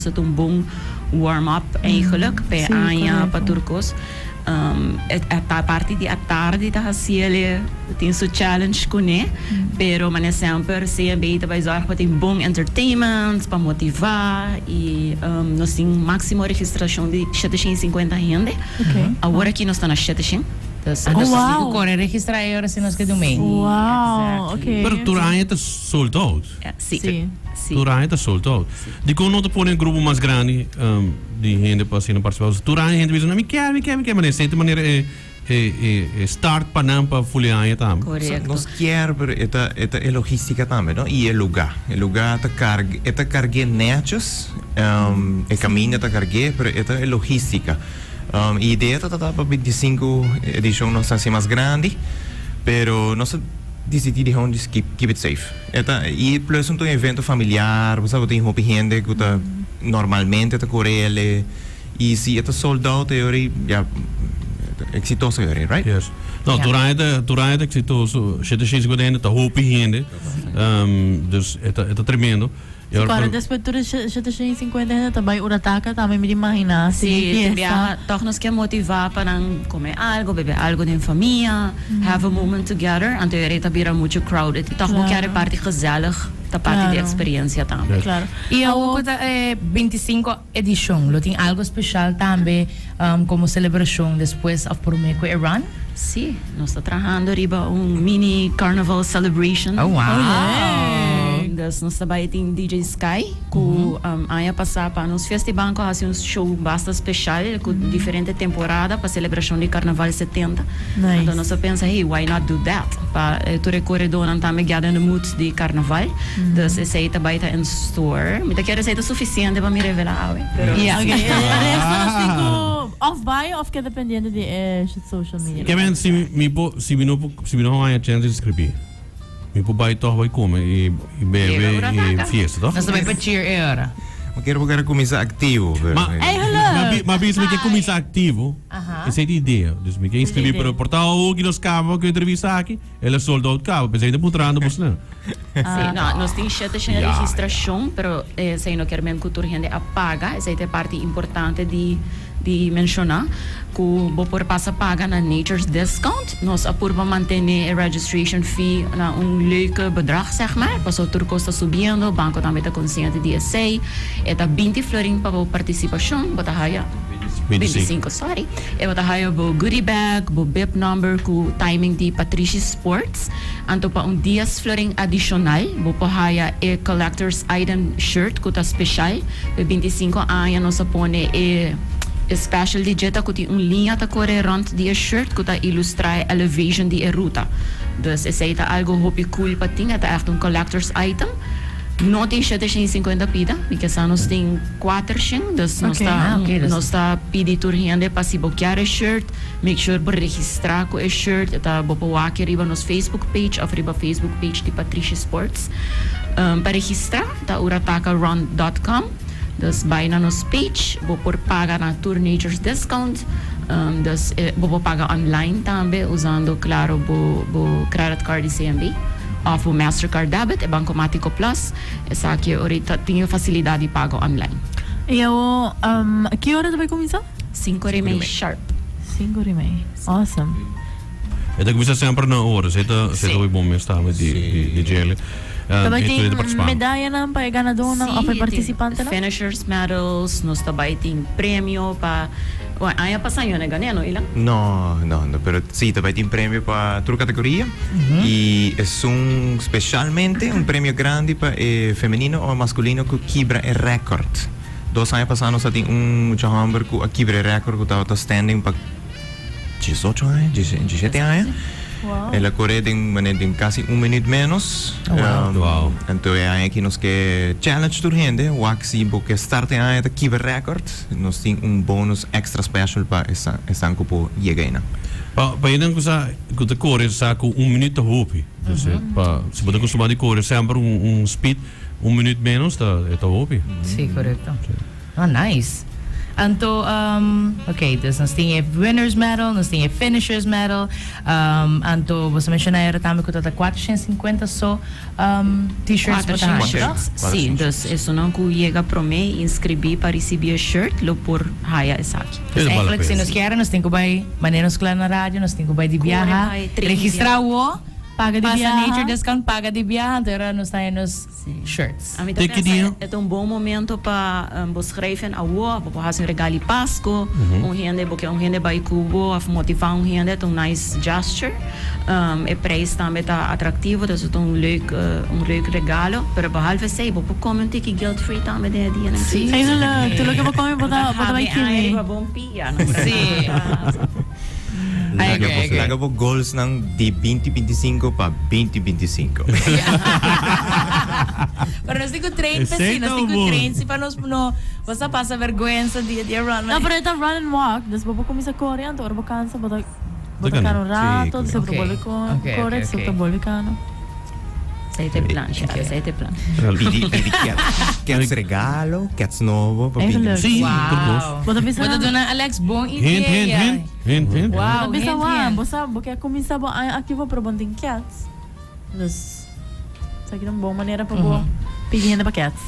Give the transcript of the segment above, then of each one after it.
Ta un bon warm up eigenlijk pa e aña pa tur kos. E ta parti di atardi ta hasiel tin su challenge kuné pero manera semper CMB ta bai zorg pa tin bon entertainment pa motivá i nos tin máksimo registrashon di 750 hende. Awor aki nos ta na 700. Dus nos tin ku kore registrá e ora si nos ke dum'é. Pero tur aña ta sold out. Sí. Sí. Tur aña ta sold out. Dikon no ta pone un grupo mas grandi di hende pa asina partisipá? Pasobra tur aña hende bisa, no, mi kier, mi kier, mi kier. Ma esei ta manera e e e start pa nan pa fuli aña tambe. Korekto. Nos kier, pero e ta e ta e logística tambe, no? I e lugá. E lugá ta karg e ta karg'é nètjes, e kaminda ta karg'é, pero e ta e logística. E idea ta ta pa 25 edishon nos ta hasi mas grandi, pero nos ta disidí di hon just keep keep it safe. E ta i plus un ta un evento familiar, bo sa bo tin hopi hende ku ta normalmente ta kore el i si e ta sold out e ora ya eksitoso e ora right? Yes. No, tur aña ta tur aña ta eksitoso. Shete shen sinkuenta hende ta hopi hende. Dus e ta e ta tremendo. Si kòrda despues tur e 750 hende ta bai Urataka tambe mi ta imaginá si Sí, tin tin fiesta. biaha tòg nos ke motivá pa nan kome algo, bebe algo den famia, have a moment together, anto e rei ta bira muchu crowded i tòg bo kier e parti gezellig ta parti di e eksperiencia tambe. Claro. I awor ku ta e 25 edishon lo tin algo speshal tambe komo selebrashon despues òf promé ku e run? Sí, nos ta trahando riba un mini carnival celebration. Oh wow! Dus nos ta bai tin DJ Sky ku aña pasá pa nos fiesta di banko a hasi un show basta speshal ku diferente temporada pa selebrashon di carnaval 70. Anto nos a pensa hey why not do that pa tur e koredónan tambe get in the mood di carnaval. Dus esei ta bai ta in store. Mi ta kere esei ta sufisiente pa mi revelá awe, pero Sí. Oké, e resto nos tin ku òf bai òf keda pendiente di e social media. Ke men si mi por si mi no por si mi no haña chèns di inskribí mi por bai tòg bai kome i bebe i fiesta tòg? Nos ta bai pa cheer e ora. Mi kere bo kere kuminsá aktivo pero. Ma Eigenlijk. ma bisa mi ke kuminsá aktivo esei ta idea dus mi ke inskribí pero por ta awor ki nos kaba ku e entrevista aki el a sold out kaba p'esei ta puntrando bos nan. Sí, no, nos tin shete shen registrashon, pero esei no kier men ku tur hende a paga. Esei ta e parti importante di di menshoná, ku bo por pasa paga na Nature's Discount. Nos a purba mantené e registration fee na un leuke bedrag, zeg maar, pasobra tur kos ta subiendo, banko tambe ta konsiente di esei. E ta binti florin pa bo partisipashon, bo ta haya. 25, sorry. E bo ta haya bo goodie bag, bo bib number ku timing di Patrishi Sports. Anto pa un dies florin adishonal bo por haya e collectors item shirt ku ta speshal. P'e 25 aña nos a pone e e special di dje ta ku tin un liña ta kore rònt di e shirt ku ta ilustrá e elevation di e ruta. Dus esei ta algo hopi cool pa tin, e ta ègt un collectors item. No tin 750 pida, mi ke sa nos tin 400, dus nos ta nos ta pidi tur hende pa si bo kier e shirt, make sure bo registra ku e shirt, e ta bo por wak riba nos Facebook page of riba Facebook page di Patrishi Sports. Pa registra ta uratakarun dot com, dus bai na nos page, bo por paga na tur Nature's Discount, dus bo por paga online tambe usando claro bo bo credit card di CNB. Of bo Mastercard Debit, e Bancomático Plus, esaki orita tin e facilidad di pago online. I awo, ki ora ta bai cuminsa? Cinco ora y mei sharp. Cinco ora y mei. Awesome. E ta cuminsa semper na ora, esei ta esei ta hopi bon mes tambe di di djele. Ta bai tin medayanan pa e ganadónan of e participantenan? Finishers medals, nos ta bai tin premio pa. Bueno, aña pasá yo no gané, no, Ilan? No, no, no, pero sí, ta bai tin premio pa tur categoria y esun specialmente un premio grandi pa e femenino o masculino cu kibra e record. Dos aña pasá nos a tin un mucha homber cu a kibra e record cu tabata standing pa 18 aña, 17 aña. El a kore den manera den casi un minuut menos. Wow. Anto e aña aki nos ke challenge tur hende, wak si bo ke start e aña ta kibra record. Nos tin un bonus extra special pa esnan cu por yega einan. Pa pa esnan cu sa cu ta core sa cu un minuut ta hopi. Dus pa si bo ta acostumá di core semper un un speed un minuut menos ta e ta hopi. Sí, correcto. Oh, nice. Anto, ok, dus nos tin e winners medal, nos tin e finishers medal. Anto, bo a menciona era tambe cu ta 450 so t-shirts bo ta 400 haña, shirts. toch? Si, dus esunnan cu yega prome inscribi pa ricibi e shirt lo por haya esaki. Dus eigenlijk, si nos kier, nos tin cu bay, manera nos cla na radio, nos tin cu bay di biaha, Core bay, train registra wo, Paga di pasa biaha. Nature Discount, paga di biaha, anto era nos ta haña nos shirts. Ami ta Te ki pensa dia? e ta un bon momento pa bo schrijven awo, bo por haci un regal di Pasco, un hende, bo ke un hende bay cu bo of motiva un hende, ta un nice gesture. E prijs tambe ta atractivo, dus e ta un leuk, un leuk regalo. Pero behalve esey, bo por come un tiki guilt free tambe den e dianan Sí. aki. Eigenlijk, tur loke bo come bo ta, bo ta bay Habe aña kimi. riba bon pia, no? Sí. I agree, I agree. Laga bo goals nan di 2025 pa 2025. Pero nos tin cu train pa si, nos tin cu train si pa nos no bo sa pasa vergüenza di di run. No, pero e ta run and walk, dus bo por cuminsa core anto ora bo cansa bo ta bo ta cana un rato, despues bo ta bolbe core, despues bo ta bolbe cana. Esey ta e plan, Shara, esey ta e plan. Pidi pidi kets regalo, kets nobo pa pidi. Eigenlijk. Sí, tur cos. Wow. Bo ta bisa Bo ta duna Alex bon idea. Hint, hint, hint. Hint, hint. Wow, Bo ta bisa hint, wan, hint. bo sa bo ke cuminsa bo aña activo pero bo no tin kets. Dus esaki ta un bon manera pa bo pidi hende pa kets.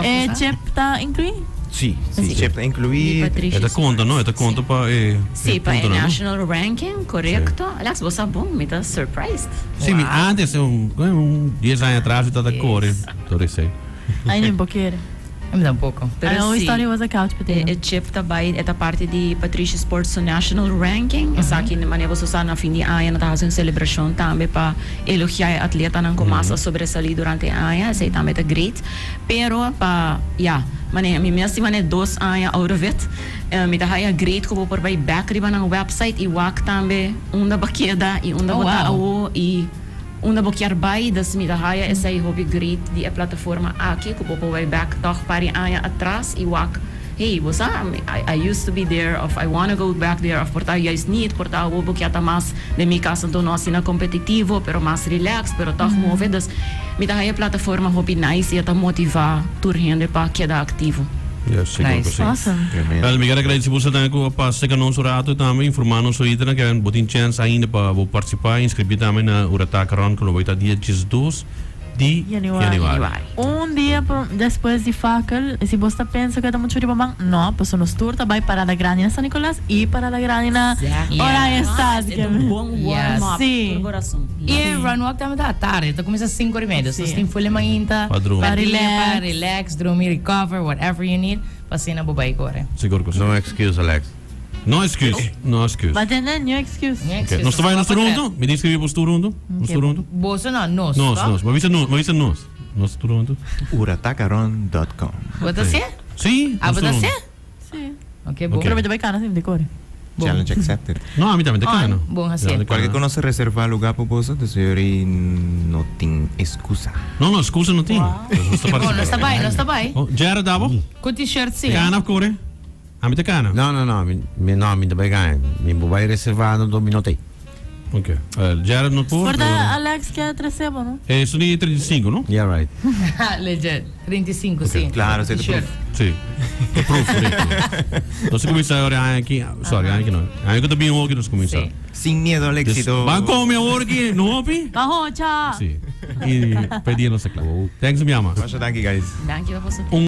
E chip ta inclui? Sí, sí, chip ta inclui. E ta conta, no? E ta conta pa e Sí, pa e puntonan, no? national ranking, correcto. Alex, bo sa bon, mi ta surprised. Sí, mi antes, un, un 10 aña atras, mi tata core tur esei. Ay, mi bo kere. Mi tampoco. Pero I always sí, thought it was a couch potato. E chip ta bai, e ta parti di Patricia Sports su national ranking. Esaki manera bo sa sa na fin di aña nan ta hasi un celebracion tambe pa elogia e atletanan cu mas a sobresali durante e aña. Esei tambe ta great. Pero pa, ya, manera mi mes tin manera dos aña out of it, mi ta haya great cu bo por bai back riba nan website y wak tambe unda bo keda y unda Oh, bo ta wow. awo y unda bo kier bai. Dus mi ta haya esei hopi great di e plataforma aki cu bo por bai back tog par di aña atras y wak, hey, bo sa, I used to be there of I wanna go back there of por ta juist niet, por ta awo bo kier ta mas den mi cas anto no asina competitivo pero mas relax pero tog move. Dus mi ta haya e plataforma hopi nice y e ta motiva tur hende pa keda activo. Yes, sigur Nice. cu si. Awesome. Wel, mi kier a gradici boso tambe cu a pasa cu nos un rato tambe informa nos oiternan cu bo tin chance ainda pa bo participa y inscribi tambe na Urataka Run cu lo bay ta dia 12 di Januari. januari. Un dia despues di fakkel, y si bo sta pensa cu e ta mucho riba man, no, pasobra nos tur ta bay Parada Grandi na San Nicolas y Parada Grandi na Oranjestad. E ta un bon warm up Sí. tur bo razon. Y e run walk tambe ta atardi, ta cuminsa cinco ora y media. Dus tin full e mainta Pa drumi. pa Relax. relax, relax, drumi, recover, whatever you need, pa asina bo bay core. Sigur cu si. No excuse, Alex. No excuse, no excuse. But then, no excuse. No Ok, excuse. Nos ta bay nos tur hunto? Mi tin scribi bos tur hunto? Nos tur hunto? Boso no, nos. Nos, toch? nos. Ma bisa nos, ma bisa nos. Nos tur hunto. Uratacaron.com. Bo ta hacié? Sí, Ah, nos bo tur ta hunto. hacié? Sí. Ok, bon. Ok. Pero mi ta bay cana sin di core. Bon. Challenge accepted. No, ami tambe ta Ah, cana. bon, hacié. Ja, ta Cualquier cana. cu nos reserva lugar pa boso, dus jullie no tin excusa. No, no, excusa no tin. Nos ta Bon, nos ta bay, nos ta bay. Oh, Jared, abo? Cu t-shirt sí. Cana of core? Ami ta cana. No, no, no, mi, mi, no, mi ta bay gana. Mi bo bay reserva no mi no te. Ok. Jared no por. Por ta Alex ke trece bo, no? Eh, su ni 35, no? Yeah, right. Legit. 35, sí. Claro, sí, T-shirt. Sí. De proof, correcto. Nos cuminsa ahora aña aki, sorry, aña aki no. Aña cu ta bin hoki nos cuminsa. Sí. Sin miedo al Dus, éxito. Ban come awor aki, no hopi? Bajo, cha. Sí. Y pe dia nos ta cla. Thanks, mi ama. Masha danki, guys. Danki pa boso. Un.